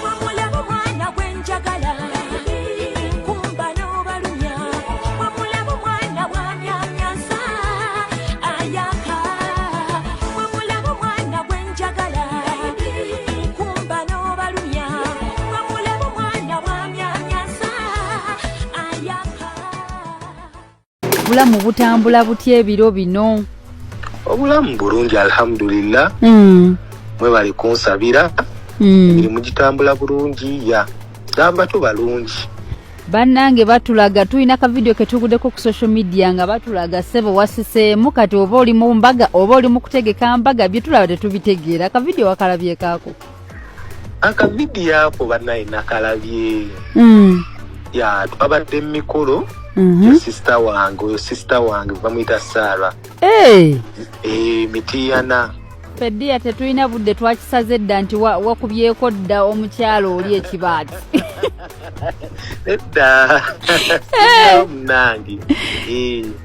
Wamulaba omwana gwe njagala, nkumba n'obalumya. Wamulaba omwana bw'amyamyansa ayaka. Wamulaba omwana gwe njagala, nkumba n'obalumya. Wamulaba omwana bw'amyamyansa ayaka. Obulamu butambula butya ebiro bino? Obulamu bulungi, alhamdulillah. Mwebale kunsabira. Emirimu gitambula bulungi, ya gambato balungi. Bannange batulaga, tulina ka vidiyo ketuguddeko ku social media nga batulaga ssebo wasiseemu. Kati oba oli mu mbaga oba oli mu kutegeka mbaga, bye tulaba tetubitegeera. Ka vidiyo wakalabyekaako? Akavidiyo ako bannaye nakalabye. Ya, twabadde mu mikolo ya sister wange. Oyo sister wange bamuyita Sara. Hey! E, Mitiyana. Feddiya tetulina budde, twakisaze dda nti wakubyeko dda omukyalo oli ekibaati. Edda munange.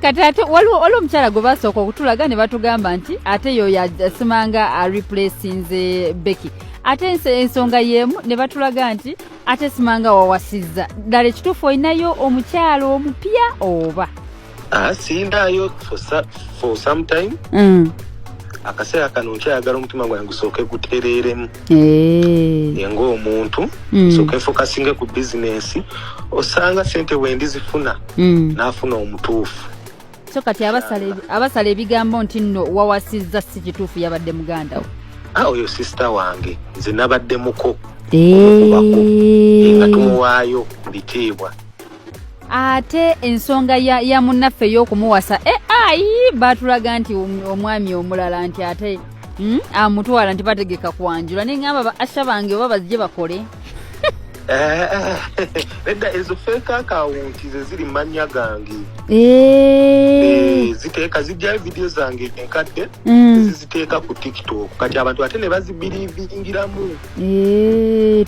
Kati ate waliwo omukyala gwe basooka okutulaga ne batugamba nti ate yoyo asimanga areplacinze Becky, ate ensonga y'emu ne batulaga nti ate simanga wawasizza. Ddala ekituufu olinayo omukyalo omupya oba? Ah, sindaayo for some time. Akaseera kano nkyayagala omutima gwange gusooke gutereeremu ng'omuntu, nsooke nfokasinge ku bizinensi. Osanga sente bwendi zifuna, naafuna omutuufu. So kati abasala ebigambo nti nno wawasizza si kituufu, yabadde muganda wo? Ah, oyo sister wange, nze nabadde muko omukubako nga tumuwaayo bitiibwa. Ate ensonga ya munnaffe ey'okumuwasa, ai batulaga nti omwami omulala nti ate amutwala nti bategeka kwanjula, neŋŋamba ba asha bange oba bazije bakole. Nedda, ezo fake account ze ziri mu mannya gange. Ziteeka zijjayo vidiyo zange enkadde, ziziteeka ku TikTok, kati abantu ate ne bazibiriivingiramu.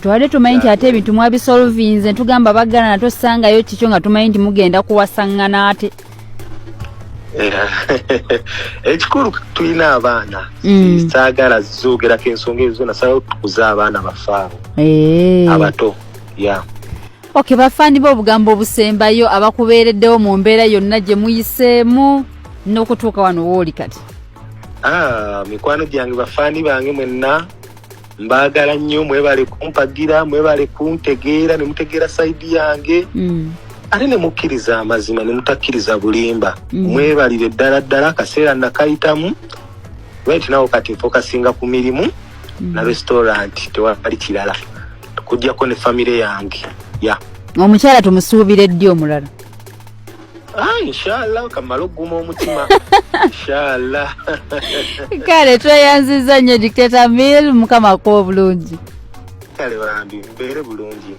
Twali tumanyi nti ate ebintu mwabisolvinze, tugamba bagalana tosangayo kikyo nga tumanyi nti mugenda kuwasaŋŋana ate. Ekikulu tulina abaana. Saagala zoogerako ensonga ezo zona, saagala tukuze abaana baffe abo abato ya. Ok, bafaani b'obugambo obusembayo abakubeereddewo mu mbeera yonna gye muyiseemu n'okutuuka wano wooli kati. Ah, mikwano gyange, bafaani bange mwenna mbaagala nnyo. Mwebale kumpagira, mwebale kuntegeera ne mutegeera side yange, ate ne mukkiriza amazima ne mutakkiriza bulimba. Mwebalire ddala ddala. Akaseera nakayitamu right nawo, kati nfokasinga ku mirimu na restaurant, tewali kirala kujjako ne famire yange ya. Omukyala tumusuubire ddi omulala? Ah, inshallah, kamale okuguma omutima, inshallah. Kale tweyanziza nnyo, Dictator Mill, Mukama akuwa obulungi. Kale bambi, mbeere bulungi.